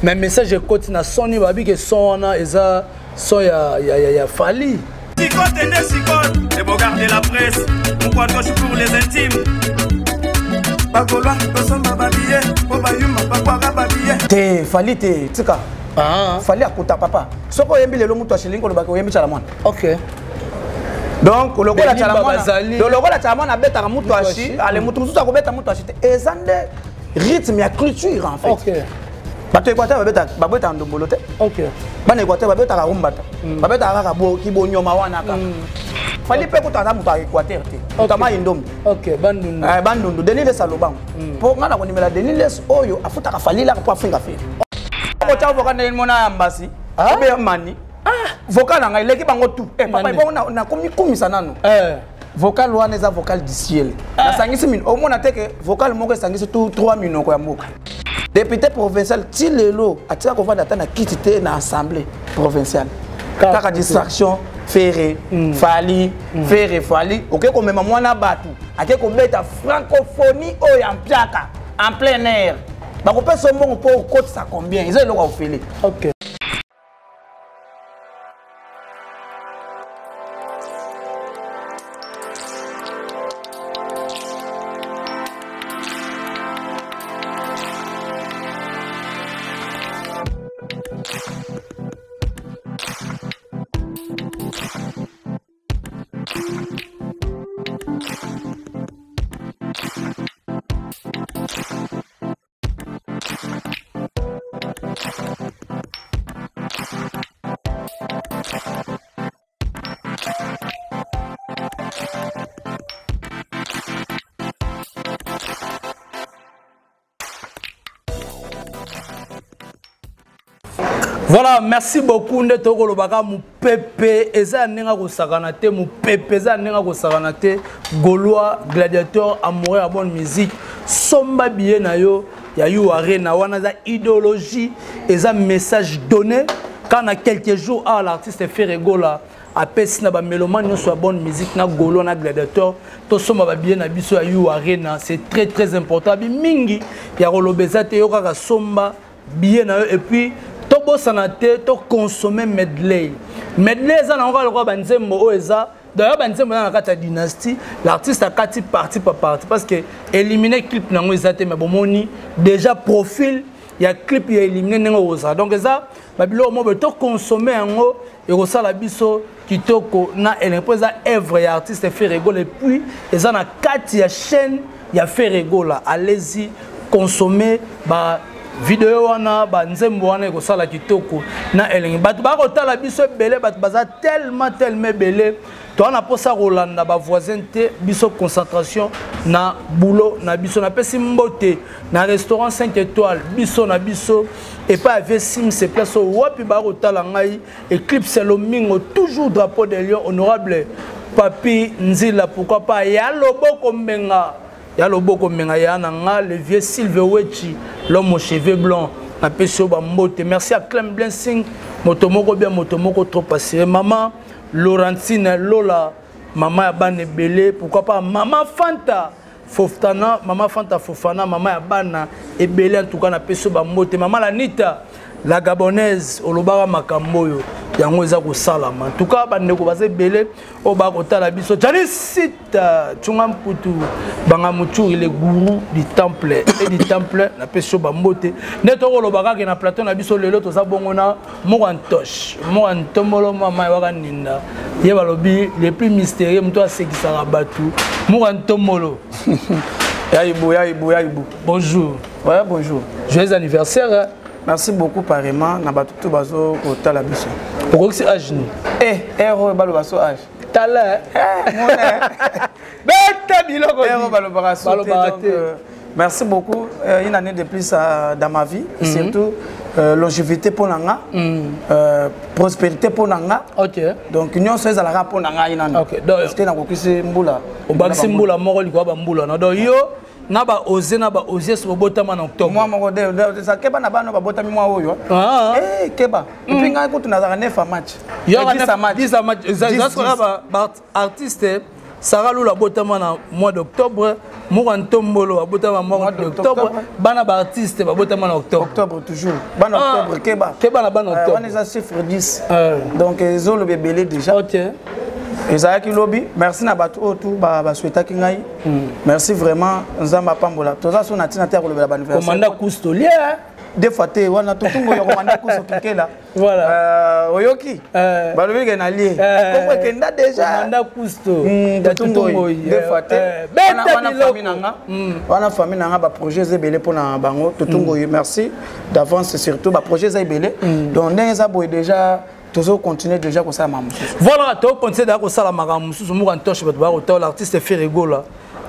Mais message ekoti na soni babi ke son wana eza son ya, ya, ya, ya Fally. Sicote nde sicote, le bogard de la presse, mokwa gauche pour les intimes. Bagolwa tosomba babiye po bayuma bakwaka babiye. Te Fally te tika. Ah. Fally akota papa. Soki oyembi lelo mutu ashilingi kolobaka oyembi tshala mwana. OK. Donc lokola Belimba tshala mwana, bazali. donc lokola tshala mwana abetaka mutu Mutu ashi, ashi. ale mutu mosusu akobeta mutu ashi te. Eza nde rythme ya culture en fait. OK. Bato Équateur babeta babetaka ndombolo te. OK. Bana Équateur babetaka rumba te. Babetaka kaka bo kibonyoma wana kaka. Fally mpe kutu aza moto ya Équateur te. Moto ya Mayi Ndombe. OK, Bandundu. Eh, Bandundu, Denis Lessie alobango. Mpo nga na kondimela Denis Lessie oyo afutaka Fally laka mpo afinga Ferre. Okotya vocal ndenge mona ya mbasi. Ah? Obe ya mani. Vocal na ngai eleki bango tout. Eh, papa, Nani? ebongo nakomikumisa nano. Eh. Vocal wana eza vocal du ciel. Nasangisi mino, omona te ke vocal moko esangisi tout 3 minoko ya mboka. Député provincial ti lelo atika kovanda ata na kiti te na assemblée provinciale. Kaka Kaka distraction Ferre, Fally, Ferre, Fally, oke komema mwana batu, ake kobeta francophonie oyo ya mpiaka en plein air. Bakopesa yo mbongo mpo okotisa combien? Eza eloko ya ofele. OK. Voilà, merci beaucoup nde tokolobaka mopepe eza ya ndenge akosakana te, mopepe eza ya ndenge akosakana te. Gaulois gladiateur amoureux ya bonne musique, somba billet na yo ya U Arena wana eza idéologie, eza message donné quand na quelques jours à l'artiste Ferre Gola apesi na ba mélomane nyonso ya bonne musique na Gaulois na gladiateur tosomba ba billet na biso ya U Arena, c'est très très important. Bi mingi ya koloba eza te, yo kaka somba billet na yo et puis tobosana te to consommer medley. Medley eza na ngo lokola ba nzembo oyo eza d'ailleurs ba nzembo na kati ya dynastie, l'artiste akati partie par partie parce que éliminer clip nango eza te, mais bomoni déjà profil ya clip ya éliminer ndenge oza. Donc eza ba biloko moko to consommer yango ekosala biso kitoko na elengi mpo eza œuvre ya artiste Ferre Gola et puis eza na kati ya chaîne ya Ferre Gola. Allez-y consommer ba vidéo wana, ba nzembo wana ekosala kitoko na elengi. Bato bakotala biso ebele, bato baza tellement tellement ebele, toza na mposa kolanda ba voisin te, biso concentration na boulot na biso. Napesi mbote na restaurant 5 étoiles biso na biso epai ya Vieux Sims, place oyo wapi bakotala ngai. Eclipse Lomingo, toujours drapeau de Lion, honorable Papi Nzila, pourquoi pas ya loboko mbenga, ya loboko mbenga ya na nga le vieux Sylve Wechi, l'homme aux cheveux blancs, napesi yo ba mbote. Merci à Clem Blessing, moto moko bien, moto moko trop passé. Maman Laurentine Lola, maman ya bana ebele, pourquoi pas maman Fanta Fofana, maman Fanta Fofana, maman ya bana ebele, en tout cas napesi yo ba mbote. Maman Lanita la Gabonaise, olobaka makambo oyo yango eza kosalama. En tout cas bandeko baza ebele oyo bakotala biso. Janisita Tshunga Mputu Banga Muchuri, le gourou du temple et du temple, napesi yo ba mbote. Nde tokoloba kaka na plateau na biso lelo toza bongo na moko ntoche, moko ntombolo, mama waka ninda. Ye balobi le plus mystérieux, moto asekisaka bato, moko ntombolo. Yaibu, yaibu, yaibu. Bonjour. Ouais, bonjour. Joyeux anniversaire, hein. Merci beaucoup pareillement na bato tout bazo kotala biso. Okokisi âge ni? Eh, eh, oyo baloba so âge. Tala, eh. Eh, mona. Beta biloko. Eh, oyo balobaka so te, Balobaka donc, te. merci beaucoup. Une année de plus dans ma vie, surtout longévité pour nanga, prospérité pour nanga. OK. Donc nyonso ezalaka pour nanga ina. OK. Donc parce que nakokisi mbula. Obakisi mbula moko likwa ba mbula na. Donc yo na ba osé na ba osé so botama na octobre. Moi moko de, de, ça keba na bano ba botami moi oyo. Ah. Eh keba. Et puis ngai kutu nazaka 9 à match. Yo 10 à match. 10 à match. Ça, Dix, ça sera dix. ba, ba artiste. Sara Lula abotama na mois d'octobre, Mura Ntombolo abotama mois d'octobre, bana ba artiste babotama na octobre. Octobre toujours. Bana ah, octobre keba. Keba na bana octobre. Wana eza chiffre 10. Donc ezoloba ebele déjà. OK. Ezalaki lobi, merci na bato oyo tout ba basouhaitaki ngai. Merci vraiment, Nzambe apambola. Toza so na ntina te ya kolobela ba anniversaire. Commanda Coustolia. Deux fois te wana totungo ya komanda kuso kikela. Voilà. Oyoki balobi ke na lie kombo ekenda déjà komanda kusto ya tutungo deux fois te. Wana famille na nga, wana famille na nga, ba projet eza ebele mpona bango. Totungo, merci d'avance, surtout ba projet eza ebele. Donc ndenge eza boye déjà, tozo continuer déjà kosala makambo mosusu. Voilà, tozo continuer déjà kosala makambo mosusu. Moko ntoshe bato bakotala l'artiste Ferre Gola,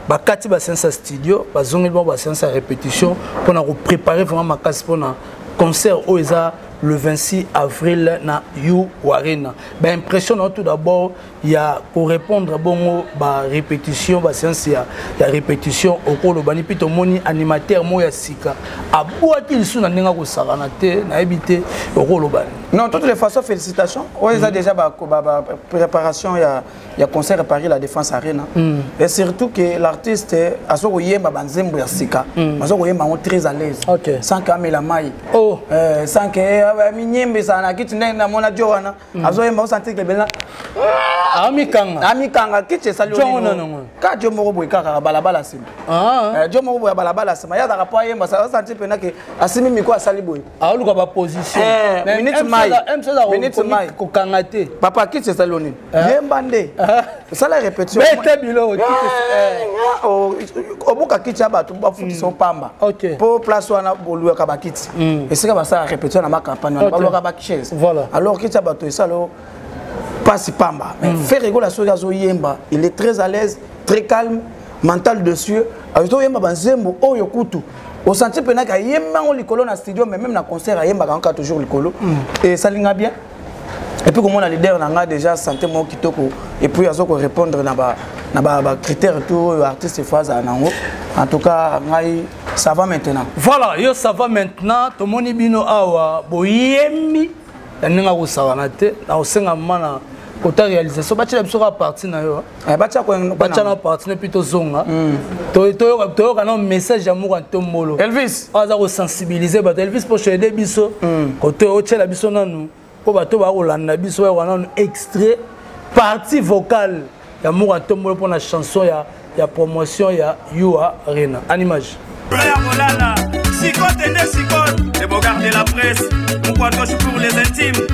bakati baséance ya studio, bazongeli bango baséance ya répétition mpona kopréparer vraiment makasi mpona concert oyo eza le 26 avril na U Arena. Baimpression na tout d'abord ya korépondre bongo barépétition, baséance ya répétition, okolobani mpe tomoni animateur moko ya sika abwaki lisusu na ndenge akosakana te, nayebi te, okolobani? Non, toutes les façons, félicitations. Oyo eza déjà ba préparation ya concert à Paris La Défense Arena. Et surtout que l'artiste azo koyemba banzembo ya sika, azo koyemba yango très à l'aise, sans que amela mai, sans que minyembe ezala na kiti. Ndenge namona dio wana azoyemba, osentir que bela Amikanga. Amikanga kiti esali ka dio moko boye kaka balabala nsima, dio moko boye ya balabala nsima ye azalaka po ayemba, osentir mpena ke asimi miko, asali boye. Aoluka baposition. Minute mai, minute mai. Kokanga te. Papa, kiti esali o nini? Yemba nde, osala répétition. Bete biloko. Obuka kiti ya bato, bafutisa opamba mpo place wana bolwaka bakiti, esika basala répétition na macampagne wana balwaka bachaise. Alors kiti ya bato esala pasi pamba. Mais Ferre Gola, soki azoyemba, il est très à l'aise, très calme, mental dessus, azoyemba banzembo oyo kutu osentir mpenaka ayemba yango likolo na studio, mais même na concert ayembaka yango kaka toujours likolo. Esalinga bien. Et puis komona leader na nga déjà santé moko kitoko, et puis azo korépondre na ba na ba, ba critère tout oyo artiste faut azala nango. En tout cas ngai, ça va maintenant. Voilà, yo ça va maintenant. Tomoni bino awa boyembi ya ndenge akosakana te. Na kosenga mama na kota réalisation, batiela biso kaka parti na yo. Batia na parti na, puis tozonga, toyoka na message ya moko ya Ntombolo. Elvis. Aza kosensibiliser bato. Elvis Pocho, aide biso kote otiela biso nanu mpo bato bakolanda biso bayoka nanu extrait, partie vocale ya moko ya Ntombolo mpona chanson ya promotion ya U Arena. Animage. Kolala sikote nde sikote, le bogard de la presse, mokwantoche pour les intimes.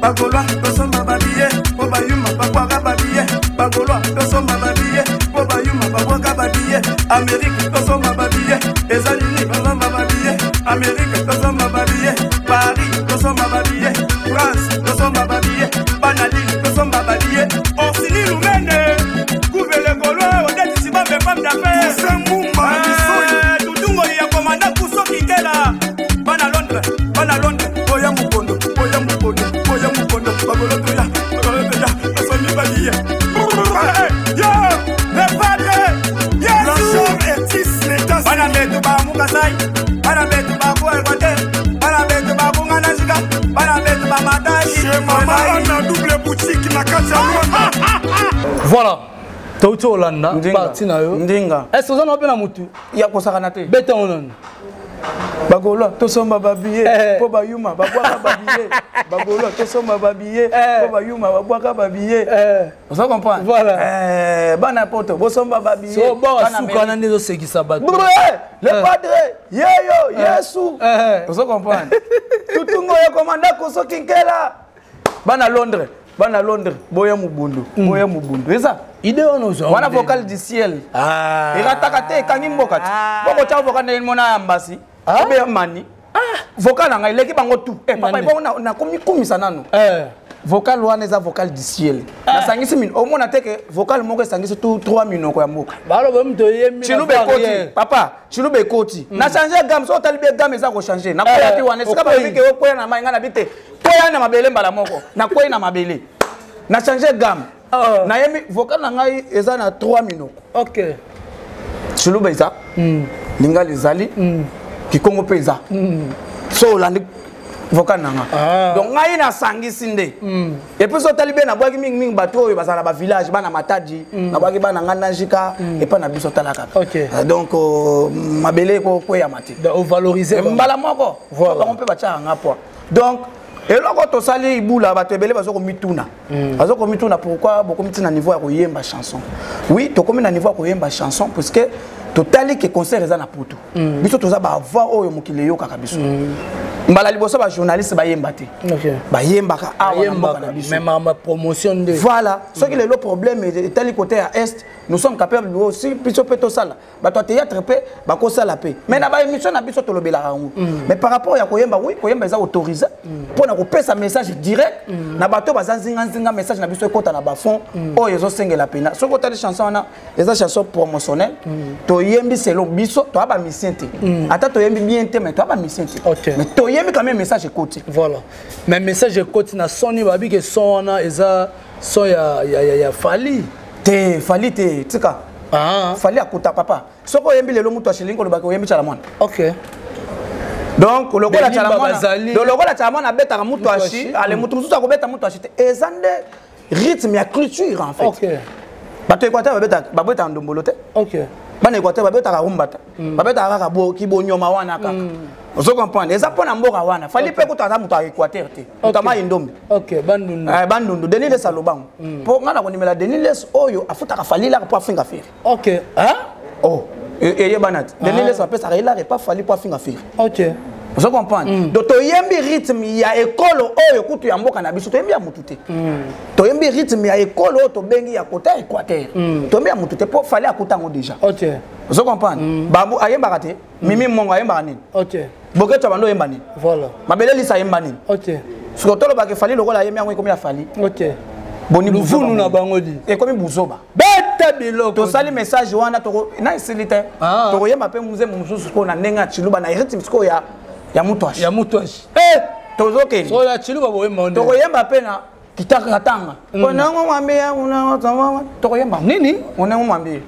Bagaulois tosomba babillet mpo bayuma babwaka babillet. Bagaulois tosomba babillet mpo bayuma babwaka babillet. Amérique tosomba babillet, eza nini? Basomba babillet. Amérique tosomba babillet, Paris tosomba babillet, France tosomba babillet, bana Lille tosomba babillet. Orsini Lumene Guvele Gaulois Odetisi Bambe, femme d'affaires. Mbumba. Tutungo ya komanda Kuso Kikela, bana Londres, bana Londres. Oya mokondo, oya mokondo, oya mokondo. Bagaulois toya, bagaulois toya, basombi babillet. Yo le padre Yesu, bana betu bamukasai, bana betu bakuelkote, bana betu babunganasika, bana betu bamataki. Mama na double boutique na kati ya Lwanda. Voilà, touti olanda parti na yo. Ndinga. Est ce oza na mpe na motu? Ya kosakana te. Betango nanu. Bagaulois tosomba babillet mpo bayuma babwaka babillet. Bagaulois tosomba babillet mpo bayuma babwaka babillet. Oza comprendre? Voilà. Bana poto bosomba babillet. So bwaka suka wana nde ezosekisa bato. Le padre yeyo Yesu, ozo comprendre? Tutungo ya komanda Koso Kinkela, bana Londres, bana Londres, boya mobundu, boya mobundu eza Idée wana ozwa? Wana vocal du ciel, erataka te, ekangi mboka te. Bokotya vocal ndenge mona ya mbasi obe mani. Vocal na ngai eleki bango tout. Papa, bongo nakomikumisa nano. Vocal wana eza vocal du ciel. Nasangisi mino, omona te ke vocal moko esangisi tout trois minoko ya mboka. Baloba moto oyembi. Chiluba ekoti, papa, chiluba ekoti. Na change gamme, so otali be, gamme eza kochange. Nakweyaki wana esika balobi ke okwea na mai, ngai nabi te, kweya na mabele mbala moko. Nakwei na mabele, na change gamme, nayembi. Vocal na ngai eza na trois minoko. Chiluba eza, lingala ezali, kikongo mpe eza. So olandi Vocal na nga. Ah. Donc ngai nasangisi nde. Et puis otali be, nabwaki mingimingi bato oyo bazala na bavillage, bana Matadi. Nabwaki bana ngai na Jika epai na biso, tala kaka. Donc mabele ekokweyama te. Donc ovaloriser bango. Mbala moko. Bango mpe batiaka nga poids. Donc eloko tosali, ibula, bato ebele baza komituna, baza komituna pourquoi bokomi ti na niveau ya koyemba chanson. Oui, tokomi na niveau ya koyemba chanson puisque totali ke concert eza na Poto. Biso toza bavoix oyo mokili eyokaka biso. Mbala liboso bajournaliste bayemba te. Bayembaka awa na mboka na biso. Mais ma promotion nde. Voilà. Soki lelo problème etali côté ya Est, nous sommes capables aussi, biso mpe tosala. Bato ya théâtre mpe bakosala mpe, mais na baémission na biso tolobelaka yango. Mais par rapport ya koyemba, oui, koyemba eza autorisé mpona kopesa message direct na bato baza nzinganzinga. Message na biso ekɔta na bafond oyo ezosengela mpena. Soki otali chanson wana, eza chanson promotionnelle. Toyembi selon biso, toya bamusicien te. Ata toyembi bien te, mais toya bamusicien te. Mais toyembi quand même, message ekoti. Voilà, mais message ekoti na soni babi ke son wana eza son ya Fally. Te, Fally te, tika. Fally akuta papa. Soki oyembi lelo mutu ashilingi, olobaki oyembi Tshala Mwana. Donc lokola Belimba Tshala Mwana, bazali. Donc lokola Tshala Mwana abetaka mutu Mutu ashi, ashi. ale mutu mosusu akobeta mutu ashi te. Eza nde rythme ya culture en fait. Bato Équateur babetaka ndombolo te. Bana Équateur babetaka rumba te, babetaka kaka kibonyoma wana kaka. Ozo comprendre? Eza mpo na mboka wana. Fally mpe kutu aza moto ya Équateur te, moto ya Mai Ndombe. Ok, Bandundu. Eh, Bandundu. Denis Lessie alobango mpo ngai na kondimela Denis Lessie oyo afutaka Fally laka mpo afinga Ferre. Ok, ah. Oh, eyebana te. Denis Lessie apesaka ye laka epa Fally mpo afinga Ferre. Ozo comprendre? Donc toyembi rythme ya ekolo oyo kutu ya mboka na biso. Toyembi ya mutu te. Toyembi rythme ya ekolo oyo tobengi ya kota Équateur. Toyembi ya mutu te mpo Fally akuta yango déjà. Ozo comprendre? Babu ayembaka te. Mimi Mongo ayembaka nini? Boketo bando oyemba nini? Mabele Lisa ayemba nini? Sikoyo tolobaka Fally lokola ayembi yango, ekomi ya Fally. Boni? Luvunu na bango di. Ekomi buzoba. Beta biloko. Tosali message wana, na esili te. Tokoyemba mpe nzembo mosusu sikoyo na ndenge ya Chiluba, na rythme sikoyo ya mutu ashi. Ya mutu ashi. Tozokende. So ya Chiluba boyemba nde. Tokoyemba mpe na Katanga, onango mwambi, tokoyemba. Nini? Onango mwambi.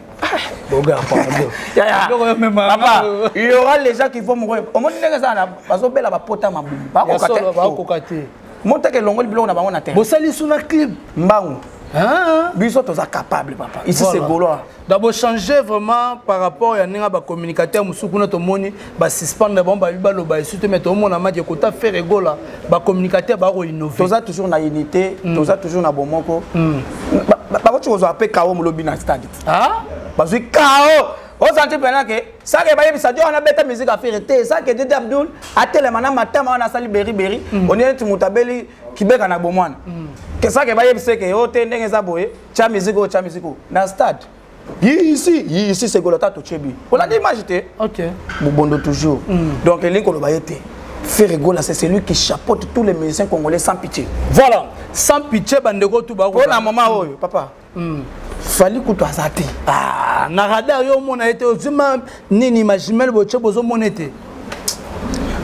Boga, pardon. Ya. Biloko yo mema. Papa, il y aura les gens qui vont mourir. Omoni ndenge eza na bazobela bapota mabumu. Ya Bakoka solo, te. bakoka te. Moteke elongoli biloko na bango na terre. Bosali su na clip. Mbangu. Ah. Biso toza capable, papa. Ici c'est Gaulois. D'abord changer vraiment par rapport ya ndenge bacommunicateur mosusu kuna tomoni basuspendre bango, babi baloba esu te, mais tomona maki ekota Ferre Gola, bacommunicateur bakoinnove. Toza toujours na unité, toza toujours na bomoko. Bakoti kozwa mpe kao molobi na stade. Ah. Bazwi kao, osanti mpena ke sake bayebisa dio wana beta musique affaire te. Sake Dede Abdul atelema na matama wana, asali beriberi, oni neti moto abeli kibeka na bomwana. Ke sake bayebisa ke yo te, ndenge eza boye, tia musique oyo, tia musique oyo na stade. Ici, ici c'est Golota. Tochebi olandi image te. Bobondo toujours. Donc elingi koloba ye te, Ferre Gola, c'est celui qui chapeaute tous les musiciens congolais sans pitié. Voilà, sans pitié, bandeko tu mpo na mama oyo, papa, Fally kutu aza te. Ah, na radar yo omona ete ozima nini majumelle botie, bozomona ete.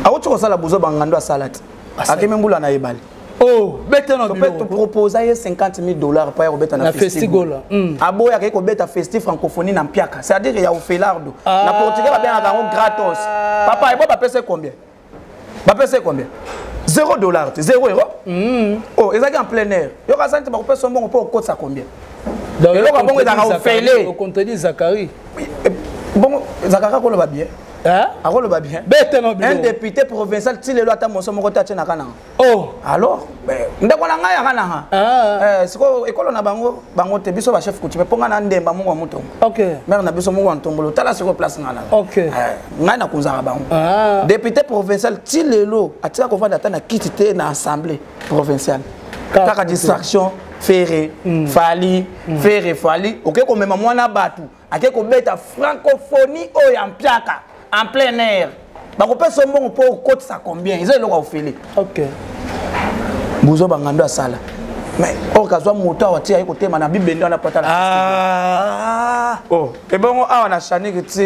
Awuti kosala buzo bangando, asala te, akimi mbula na ebale. Oh, bete na Tope biloko. toproposa ye 50 000 $ mpo ya kobeta na Na Festigola. Aboya, akei kobeta festi francophonie na mpiaka, c'est-à-dire ya ofelardo. Na portugais babengaka yango gratos. Papa, ebo bapesa combien? Bapesa combien? 0 dollar te, 0 euro. Oh, ezalaki en plein air. Yoka sani te, bakopesa mbongo mpo okotisa combien? Eloko ya bongo ezalaka ofele. Ocontredit Zakari. Bongo ezalaka kaka koloba bien. Hein? Akoloba bien. Bete na Un biloko. député provincial ti lelo ata moso moko te atie na kananga. Oh. Alors ndeko na ngai yaka nanga. Sikoyo ekolo na bango, bango te, biso bachef coutumier, mpo ngai na ndemba moko ya motongo. Mare na biso moko ya ntombolo, tala sikoyo place ngai na ngai nakonzaka bango. Député provincial ti lelo atika kovanda ata na kiti te na assemblée provinciale. Kaka distraction, Ferre, Fally, Ferre, Fally. Oke komema mwana bato ake kobeta francophonie oyo ya mpiaka en plein air. Bakopesa mbongo mpo okotisa combien? Eza eloko ya ofele. Buzo bangando asala, mais or kazwa moto awa ti aye kotema na bibende wana pata na. Oh, ebongo awa na Chanike ti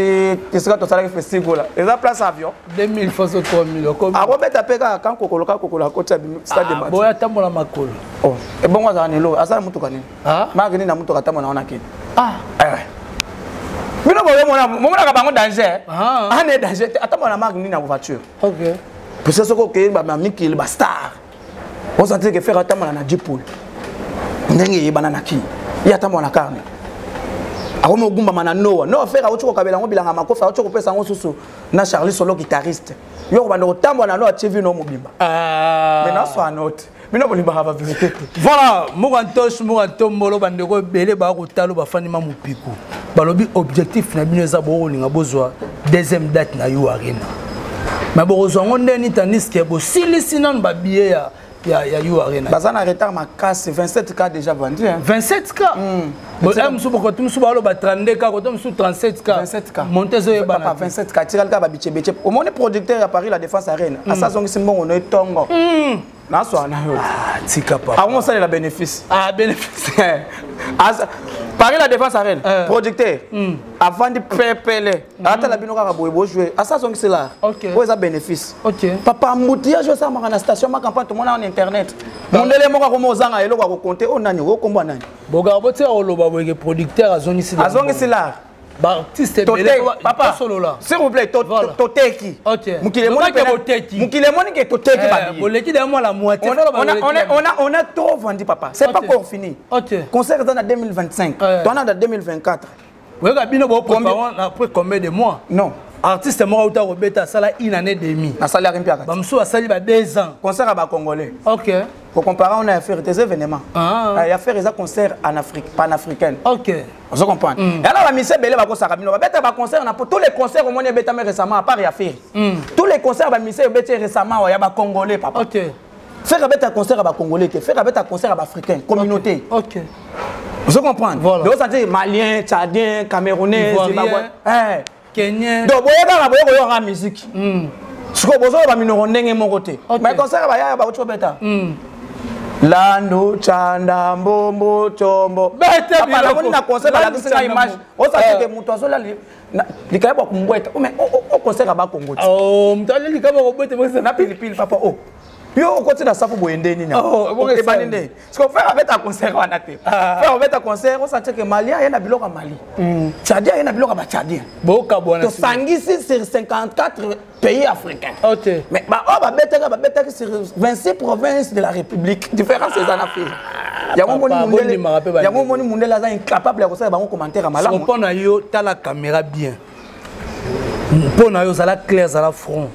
esika tosalaki festival, eza place avion. 2000 fois 3000 okomi. Akobeta mpe kaka kankokolo, kakokolo akoti stade Ah, boya atambola makolo. Oh, ebongo azala na eloko, azala motuka nini? Ah. Marke nini na motuka atambola wana kende? Ah. Eh. Bino boye momonaka bango danger. Ah. Ane danger te, atambola na marke nini na voiture? Puisque soki okei bamikili, bastar, osentir ke Ferre atambola na jipole ndenge eyebana na Kini, ye atambola na carne, akomi ogumbama na Noa. Noa, Ferre auti kokabela yango bilanga makofi, auti kopesa yango susu na Charlie Solo, guitariste. Yo kobanda kotambola na Noa, tie vino mobimba. Ah. Mais naswa note, bino bolingaka bavérité te. Voilà, moka ntosh, moka ntombolo. Bandeko ebele bakotala, bafandi ma mopiku, balobi objectif na bino eza bokolinga bozwa deuxième date na U Arena, mais bokozwa yango ndeni, tandis ke bosilisi nanu babillet ya U Arena? Baza na retard makasi. 27 K déjà vendu, hein. 27 K. Mosusu bokoto, mosusu baloba 32 K, koto mosusu 37 K. 27 K. Monte ezoyebana. Papa, 27 K tikali kaka babichebeche. Omoni producteur ya Paris La Défense Arena, asa azongisi mbongo no etongo. Naswa na yo. Ah, tika papa. Akomo osalela bénéfice. Ah, bénéfice. Paris La Défense Arena, producteur avandi pepele, atala bino kaka boye, bojouer, asa azongisi lar. Oyo eza bénéfice. Papa, embouteillage osalamaka na station ma campagne, tomona na internet, mondele moko akoma ozanga eloko ya kokonte. Oyo nani? Okombo nani? Bogaka botika koloba boyeke, producteur azongisi. Azongisi lar. Baartiste ebele. Papa, tosolola. S'il vous plaît, toteki. Mokili emoni. Lobaki boteki. Mokili emoni ke toteki babillet. Boleki da mwa la moitié. On a trop vendu, papa. C'est pas encore fini. Concert eza na 2025, toana na 2024. Oyoka, bino bopréparant après combien de mois? Non. Artiste moko auta kobeta, asala une année demi. Nasali mpiaka. Bamosusu asali ba 2 ans. Concert ya bacongolais. Kocomparer on a affaire tes événements. Ya faire eza concert en Afrique, panafricaine. Ozo comprendre? Yana bamisi ebele bakosaka bino, babeta baconcert na po tous les concerts omoni ebetami récemment, à part ya Ferre, tous les concerts bamisi ebeti récemment ya bacongolais, papa. Ferre abeta concert ya bacongolais te, Ferre abeta concert ya baafricain, communauté. Ozo comprendre? Voilà. Donc osati malien, tchadien, camerounais, Ivoirien. Zimbabwe, eh. Kenyan. Donc boye kaka boye koyoka musique, sikoyo bozoloba minoko ndenge moko te. Mais concert bayaya bauti kobeta, Landu Chanda Mbombo Chombo. Bete Papa, biloko. namoni na concert Landu balakisi nga Chanda image, Mbombo. osati ke moto azola likaya bwa kumbweta, mais o concert ya bakongo te. Oh, moto aleli kama kobete. Na pilipili, papa, o yo okoti na safu boye nde nini? Oh, ebongo ebandi esali. nde siko Ferre abeta concert wana te. Ferre obeta concert, osati ke malien aye na biloko ya Mali, tchadien aye na biloko ya batchadien. Bokabwana. Tosangisi sur 54 pays africains. Mais baoyo babetaki sur 26 provinces de la République. Différence eza na Ferre yango. Papa, Moni mundele. bondimaka mpe bandeko. Yango moni mundele aza incapable ya kosala bango commentaire ya malamu. Mpo na yo, tala caméra bien, mpo na yo ozala clair, ezala front,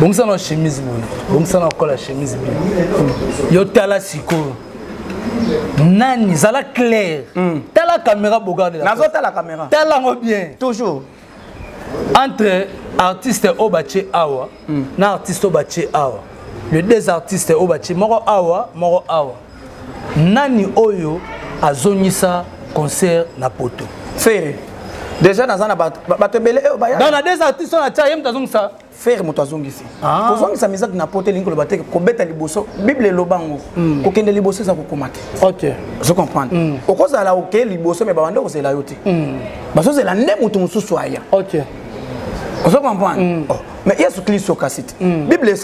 bongisa na chemise boye, bongisa na kola chemise bien. Yo tala sikoyo nani, zala clair, tala caméra, Bogarde. Nazotala caméra. Tala yango bien. Toujours. Entre artiste oyo batie awa na artiste oyo batie awa, les deux artistes oyo batie, moko awa, moko awa, nani oyo azongisa concert na poto? Ferre. Déjà naza na bato ebele oyo baya. Donc na deux artistes oyo natia, ye moto azongisa? Ferre moto azongisi. Ah. Kozongisa musique na poto elingi koloba te kobeta liboso. Bible eloba ngo, kokende liboso eza kokoma te. Ozo comprendre? Okozala oke liboso, me babanda kozela yo te, bazozela nde moto mosusu aya. Ozo comprendre? Oh. Mais Yesu Kristo kasi te Bible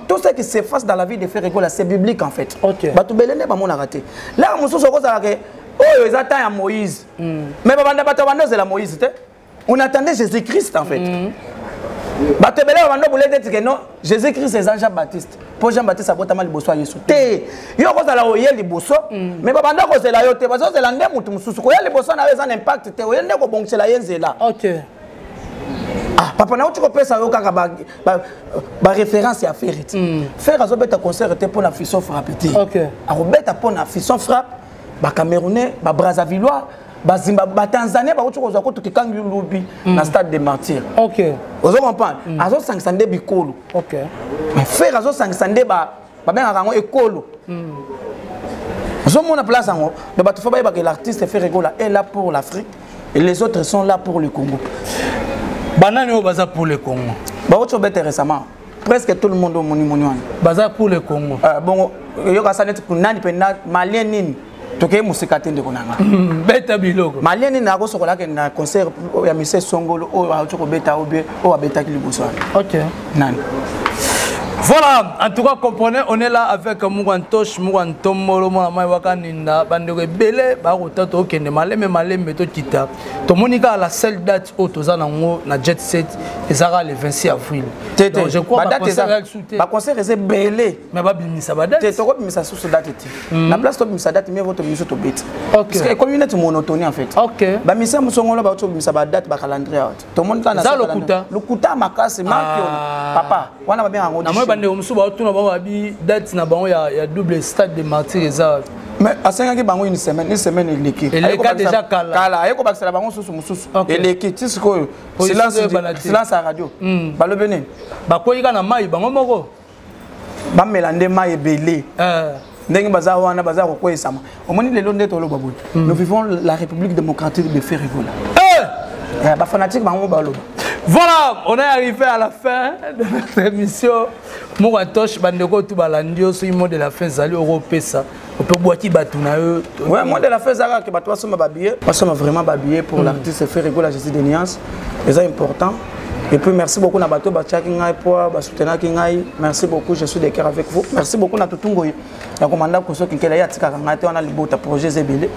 tout ce qui se passe dans la vie de Ferre Gola, c'est biblique en fait. Bato bele nde bamonaka te. Laka mosusu okozala ke oyo eza temps ya Moïse, mais babanda bato babanda ozela Moïse te, on attendait Jésus Christ en fait. Bato ebele babanda boule neti ke non, Jésus Christ eza Jean Baptiste, mpo Jean Baptiste abotama liboso ya Yesu te. Yo okozala oye liboso, mais babanda kozela yo te, bazozela nde motu mosusu. Koya liboso na yo eza na impact te, oye nde kobongisela ye nzela. Ah, papa, nauti kopesa yo kaka baréférence ya Ferre te. Ferre azobeta concert te mpo na Fiston Frappe te. Akobeta mpo na Fiston Frappe, bacamerounais, babrazavillois, bazimba, batanzanien bauti kozwa kutu kikangi lubi na stade de Martyr. Ozo comprendre? Azosangisa nde bikolo. Mais Ferre azosangisa nde babengaka yango ekolo. Ozomona place yango? Donc bato faut bayebaka, l'artiste Ferre Gola est là pour l'Afrique et les autres sont là pour le Congo. Banani oyo baza pour le Congo? Bauti obete récemment, presque tout le monde omoni moni wana. Baza pour le Congo. Bongo yoka neti nani mpenza, malien nini? Tokei mosika te, ndeko na nga. Beta biloko. Malien nini akosokola akende na concert ya mise songolo oyo auti kobeta, obie oyo abetaki liboso wana? Nani? Voilà, en tout cas, comprenez, on est là avec Mourantoche, Mourantombolo, Mwana Wakaninda, Bandeko Bele, Barota, Tokende, Maleme, Maleme, Tokita. Tomonika, la seule date oyo toza nango na Jet Set, ezara le 26 avril. Tete, Donc, je crois ba date concert eza ba concert eza ebele. Mais babimisa ba date. Te, tokobimisa susu date te. Na place tobimisa date, mieux vaut tobimisa tobeti. Parce que ekomi neti monotonie en fait. Bamisa mosongolo bauti kobimisa ba date, ba calendrier awa te. Tomoni kaka na Eza sa lokuta. Lokuta makasi, Ah. Papa, wana babengaka yango Na moi bandeko mosusu baotuna bango babi date na bango ya double stade de martyr eza. Mais asengaki bango une semaine, une semaine eleki. Eleka Aye kobakisa déjà kala. Kala, aye kobakisela bango susu mosusu. Eleki, ti sikoyo. Position Silence eyebana te. silence ya radio. Balobi nini? Bakwei kaka na mai bango moko. Bamela nde mai ebele. Ndenge baza wana baza kokweyisama. Omoni lelo nde toloba boye. Nous vivons la République démocratique de Ferre Gola. Ba fanatique bango baloba. Voilà, on est arrivé à la fin de notre émission. Mouratoche, bandeko tout balandio, soki mot de la fin zali européen. On peut boire qui batou na eux. Ouais, mot de la fin zara que bato basomba ba billet, basomba vraiment ba billet pour l'artiste Ferre Gola Jésus de Nuance. C'est important. Et puis merci beaucoup na bato ba chaki ngai po ba soutenaki ngai. Merci beaucoup, je suis de cœur avec vous. Merci beaucoup na tutungo ya komanda koso kinkela ya tika ngai te wana libota projet zebele.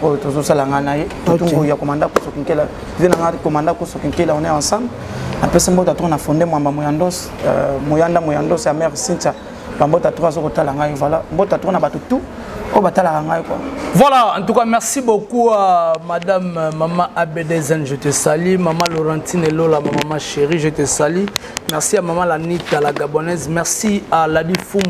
Oyo tozo sala ngai na ye. Tutungo ya komanda koso kinkela. Vie na ngai komanda koso kinkela, on est ensemble. Apesi mbota to na fondé mwamba moyandos, moyanda moyandos ya mère Cynthia. Ba mbota to azo kotala ngai, voilà. Mbota to na bato tout oyo batalaka ngai quoi. Voilà, en tout cas, merci beaucoup à Madame Maman Abedezen, je te salue. Maman Laurentine Lola, ma maman chérie, je te salue. Merci à Maman Lanita, la Gabonaise. Merci à Ladi Foum,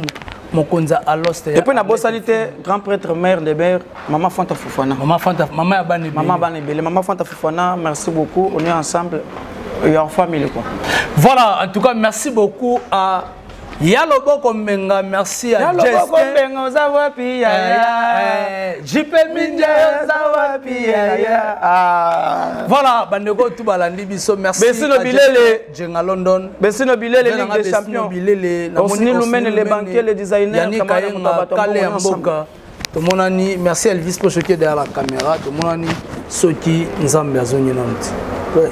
Mokonza Alost. Et puis, na bossalité, grand prêtre, mère de mère, Maman Fanta Fofana. Maman Fanta, Maman Abane Bele. Maman Abane Bele. Maman Fanta Fofana, merci beaucoup. On est ensemble. Your family quoi. Voilà, en tout cas, merci beaucoup à Yaloboko Menga, merci à Yaloboko Justin. Menga, oza wapi, ya, ya. JP Minja, oza wapi, ya, ya. Ah. Voilà, bandeko tout balandi biso, merci. Bessino à Bilele. Justin Djenga London. Bessino Bilele, Venanga Ligue des Bessino Champions. Bilele, na Osni moni Lumene, Osni les Lumene. banquiers, les designers, Yannick camarades, Kayenga, Moutabato, Kale Mbongo, ensemble. Mboka. Tomonani, merci Elvis Pocho qui est derrière la caméra. Tomonani, soki Nzambe azongi na mti. Ouais.